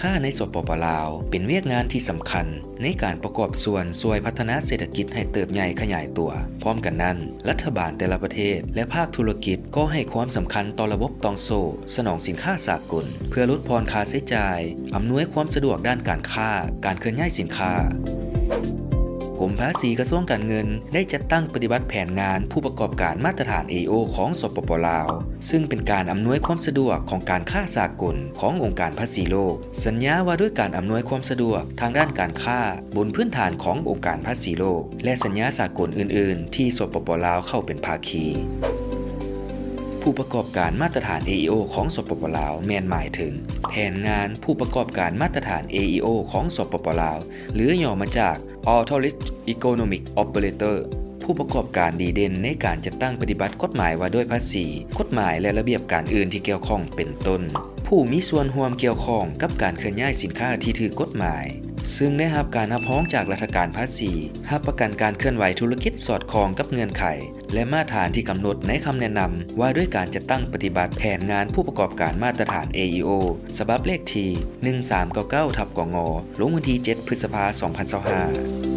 ຄ້າໃນ ສປປ ລາວ ເປັນວຽກງານທີ່ສຳຄັນໃນການປະກອບສ່ວນຊ່ວຍພັດທະນາເສດຖະກິດໃຫ້ເຕີບໃຫຍ່ຂະຫຍາຍຕົວ. ພ້ອມກັນນັ້ນ, ລັດຖະບານແຕ່ລະປະເທດ ແລະ ພາກທຸລະກິດກໍໃຫ້ຄວາມສຳຄັນຕໍ່ລະບົບຕ່ອງໂສ້ສະໜອງສິນຄ້າສາກົນ ເພື່ອຫຼຸດຜ່ອນຄ່າໃຊ້ຈ່າຍ, ອຳນວຍຄວາມສະດວກດ້ານການຄ້າ, ການເຄື່ອນຍ້າຍສິນຄ້າ. ກົມພາສີກະຊວງການເງິນໄດ້ຈັດຕັ້ງປະຕິບັດແຜນງານຜູ້ປະກອບການມາດຕະຖານ ເອ ອີ ໂອ ຂອງ ສປປ ລາວ ຊຶ່ງເປັນການອຳນວຍຄວາມສະດວກຂອງການຄ້າສາກົນຂອງອົງການພາສີໂລກ, ສັນຍາວ່າດ້ວຍການອຳນວຍຄວາມສະດວກທາງດ້ານການຄ້າບົນພື້ນຖານຂອງອົງການພາສີໂລກ ແລະ ສັນຍາສາກົນອື່ນໆທີ່ ສປປ ລາວ ເຂົ້າເປັນພາຄີ. ຜູ້ປະກອບການມາດຕະຖານ ເອ ອີ ໂອ ຂອງ ສປປ ລາວ ແມ່ນໝາຍເຖິງ ແຜນງານຜູ້ປະກອບການມາດຕະຖານ ເອ ອີ ໂອ ຂອງ ສປປ ລາວ ຫຼື ຫຍໍ້ມາຈາກ Authorized Economic Operator ຜູ້ປະກອບການດີເດັ່ນໃນການຈັດຕັ້ງປະຕິບັດກົດໝາຍວ່າດ້ວຍພາສີ, ກົດໝາຍ ແລະ ລະບຽບການອື່ນທີ່ກ່ຽວຂ້ອງ ເປັນຕົ້ນ ຜູ້ມີສ່ວນຮ່ວມກ່ຽວຂ້ອງກັບການເຄື່ອນຍ້າຍສິນຄ້າທີ່ຖືກກົດໝາຍ, ຊຶ່ງໄດ້ຮັບການຮັບຮອງຈາກລັດຖະການພາສີ, ຮັບປະກັນການເຄື່ອນໄຫວທຸລະກິດສອດຄ່ອງກັບເງື່ອນໄຂ ແລະ ມາດຕະຖານທີ່ກຳນົດໃນຄຳແນະນຳວ່າດ້ວຍການຈັດຕັ້ງປະຕິບັດແຜນງານຜູ້ປະກອບການມາດຕະຖານ ເອ ອີ ໂອ ສະບັບເລກທີ ໜຶ່ງສາມເກົ້າເກົ້າ ທັບ ກງ ລົງວັນທີ ເຈັດ ພຶດສະພາ ສອງພັນຊາວຫ້າ.